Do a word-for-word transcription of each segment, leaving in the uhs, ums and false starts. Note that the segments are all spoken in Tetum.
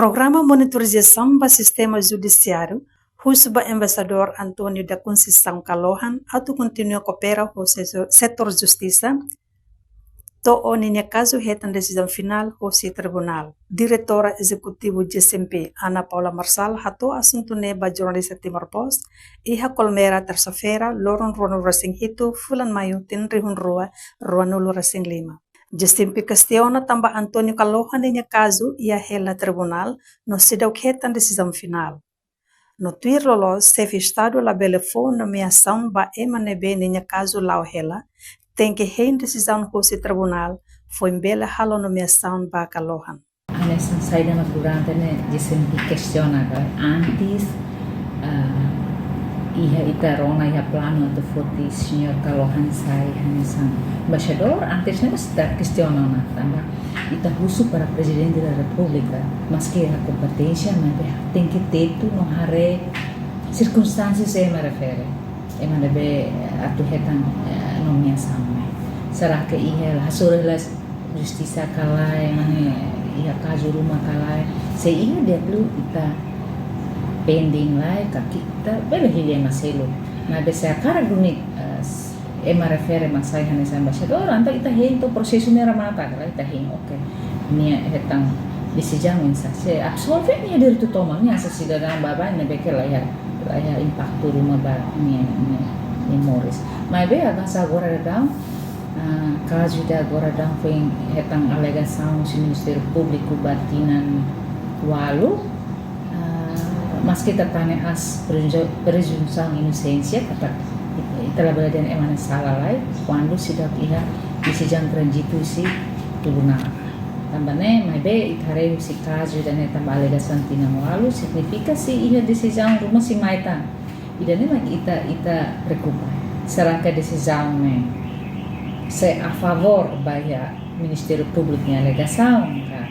Programa monitorizasaun ba sistema judisiáriu husu ba Embaixadór António da Conceição Kalohan atu kontinua koopera ho se-, setór justisa, to'o ninia kazu hetan desizaun finál hosi tribunál. Diretora Ezekutiva G C M P, Ana Paula Marçal, hato'o asuntu ne'e ba jornalista Timor Post iha Kolmera, tersa-feira, loron ruanulu-resin-hitu fulan Maiu tinan rihun rua ruanulu-resin-lima. G C M P kestiona tanba António Kalohan ninia kazu iha hela tribunál no seidauk hetan desizaun finál. No tuir loloos, xefe Estadu labele fó nomeasaun ba ema ne'ebé ninia kazu la'o hela, tenke hein desizaun hosi tribunál foin bele halo nomeasaun ba Kalohan. Hanesan saida mak durante ne'e G C M P kestiona katak antes, ah, iha ita rona iha planu atu foti señór Kalohan sai hanesan embaixadór, antes ne'e mós ita kestiona ona tanba ita husu para Prezidente da Repúblika, maski iha kompeténsia, maibé tenke tetu no haree sirkunstánsia ema refere, ema ne'ebé atu hetan, eh, nomeasaun ne'e. Será que iha la hasoru hela justisa ka lae, mane iha kazu ruma ka lae? Se iha di'ak liu ita pending lai, ka ita bele hili ema seluk. Maibé se hakarak duni, eh, ema refere mak sai hanesan embaixadór, entaun ita hein to'o prosesu ne'e remata, ka lae ita hein, oke. Nia hetan desizaun oinsá. Se absolve, nia direitu toman, nia hanesan sidadaun baibain ne'ebé ke la iha, la iha impaktu ruma ba nia, nia, nia moris. Maibé avansa agora daudaun, ah, kazu ida agora daudaun foin hetan alegasaun husi Ministériu Públiku ba tinan ualu, ah, maski ita tane aas prezunsa-, prezunsaun inusénsia, katak ita labele dehan ema ne'e sala lai, kuandu seidauk iha desizaun tránzitu husi tribunál. Tanba ne'e, maibé ita haree husi kazu ida-ne'e tanba alegasaun tinan ualu, signifika sei iha desizaun ruma sei mai tan. Ida-ne'e mak ita, ita preokupa. Será que desizaun ne'e sei a favór ba iha Ministériu Públiku nia alegasaun ka?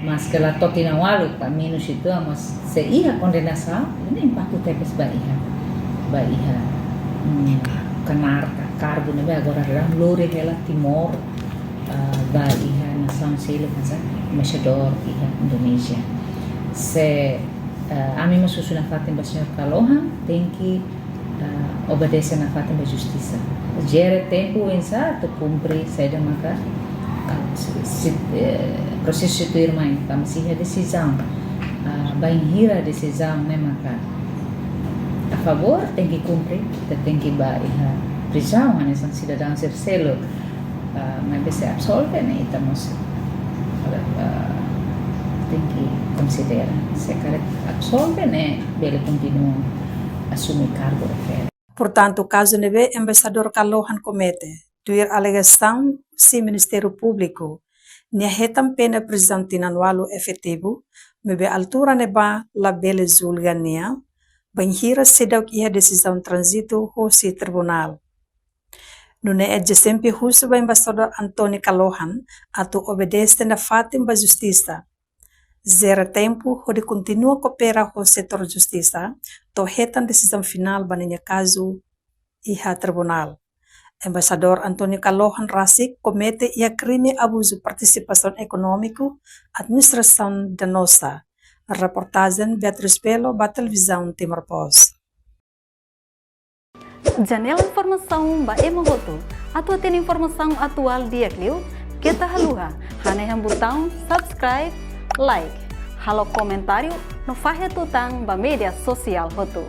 Maske la to'o tinan ualu ka menus uitoan, mas se iha kondenasaun, ne'e impaktu tebes ba iha, ba iha, hmm, knaar ka kargu ne'ebé agora daudaun lori hela Timor, ah, ba iha nasaun seluk hanesan embaixadór iha Indonézia. Se, ah, ami mós husu nafatin ba señór Kalohan, tenke, ah, obedese nafatin ba justisa. Jere tempu oinsá atu kumpre saida maka, ah, si, si, eh, prosesu tuirmai, tanba se iha desizaun, ah, bainhira desizaun ne'e maka a favór, tenke kumpre, ita tenke bá iha prizaun hanesan sidadaun sira seluk. Ah, maibé se absolve ne'e ita mós, ah, tenke konsidera. Se karik absolve ne'e bele kontinua asume kargu refere. Portantu, kazu ne'ebé Embaixadór Kalohan komete, tuir alegasaun husi Ministériu Públiku, nia hetan pena prizaun tinan ualu efetivu, maibé altura ne'ebá labele julga nia, bainhira seidauk iha desizaun tránzitu hosi tribunál. Nune'e G C M P husu ba Embaixadór António Kalohan atu obedese nafatin ba justisa. Jere tempu hodi kontinua koopera ho setór justisa, to'o hetan desizaun finál ba ninia kazu iha tribunál. Embaixadór António Kalohan rasik komete iha krime abuzu partisipasaun ekonómiku, administrasaun danoza. Reportajen Beatriz Belo ba Televizaun Timor Post. Janela informasaun ba ema hotu. Atu hatene informasaun atuál di'ak liu, keta haluha hanehan butaun subscribe, like, halo komentáriu no fahe tutan ba média sosiál hotu.